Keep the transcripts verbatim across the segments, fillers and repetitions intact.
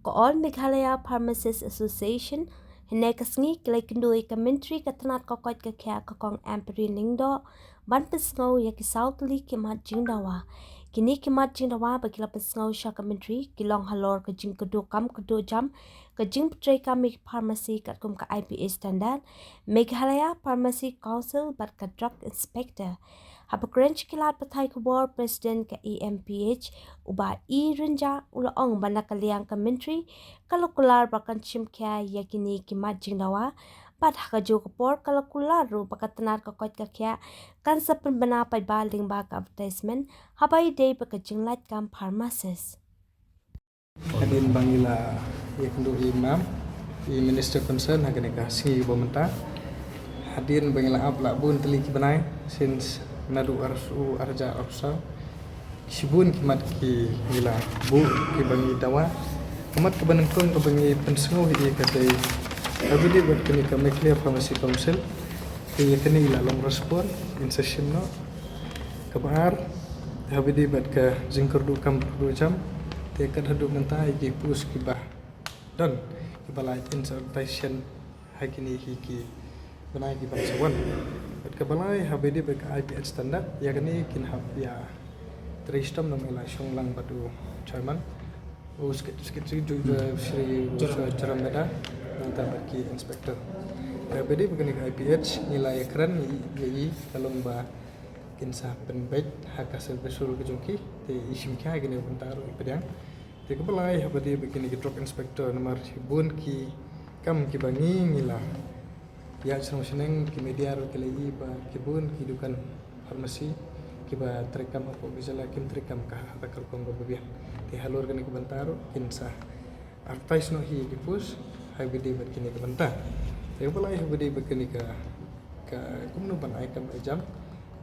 Ka All Meghalaya Pharmacist Association hynne ka sngi ki la ïakynduh ïa ka Myntri ka tnat ka koit ka khiah ka Kong Ampareen Lyngdoh ban pynsngew ïa ki saw tylli ki mat jingdawa. Kine ki mat jingdawa ba ki la pynsngew sha ka Myntri ki long halor ka jingkyrduh kam kyrduh jam, ka jingpyntreikam ïa ki pharmacy katkum ka I P H standard, Meghalaya Pharmacy Council bad ka Drug Inspector. Haba kren sha ki lad pathai khubor, President ka E M P H, u Bah E Rynjah, u la ong ba na ka liang ka Myntri ka la kular ba kan shim khia ïa kine ki mat jingdawa, bad ha kajuh ka por ka la kular ruh ba ka tnat ka koit ka khiah kan sa pynbna paidbah lyngba ka advertisement haba ïadei bad ka jinglait kam pharmacist. Hadien ba ngi la ïakynduh ïa i Mam, i Minister concern ha kane ka sngi ba mynta, hadien ba ngi la ap la bun tylli ki bnai, since naduh arphew arhajar arphew saw, shibun ki mat ki ngi la buh kiba ngi dawa. Ka mat kaba nyngkong kaba ngi pynsngew hi ïa ka dei, haba ïadei bad kane ka Meghalaya Pharmacy Council, te ïa kane i la long respond in session noh. Kaba ar, haba ïadei bad ka jingkyrduh kam kyrduh jam, te kat haduh mynta ïa ki post kiba don, kiba la insert advertisement ha kine hi ki bnai kiban sa wan. Bad kaba lai, haba ïadei bad ka I P H standard, ïa kane kin hap ïa trei shitom, namar i la shong lang bad u chairman, u sec-, secretary, ju-, ju-, Shri Joram Beda, nangta bad ki inspector. Haba ïadei bad kane ka I P H, ngi la ïakren ïa i, ïa i, ka long ba kin sa pynbeit ha ka service rule ka jong ki, te i shim khia ïa kine mynta ruh i pdiang. Te kaba lai, haba ïadei bad kine ki drug inspector, namar shibun ki kam kiba ngi, ngi la ïa shnong shnong, ki media ruh ki la ïohi ba ki bun ki dukan pharmacy kiba treikam hapoh ka jylla kim treikam ka ha kata ka rukom kaba biang. Te halor kane ka bynta ruh kin sa advertise noh hi ki post, haba ïadei bad kane ka bynta. Te kaba lai, haba ïadei bad kane ka, ka kumno ban ai kam ai jam,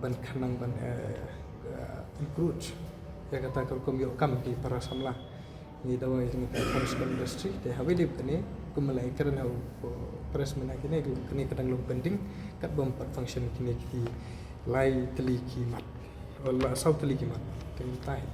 ban khnang ban, eh, eh, encourage ïa kata ka rukom ïoh kam ki para samla. Ngi dawa ïa kane ka pharmaceutical industry, te haba ïadei bad kane, kumba la ïakren ha u press mynta, kane, kane ka dang long pending, kat bym pat function kine ki lai tylli ki mat. Wala saw tylli ki mat. Te mynta hi.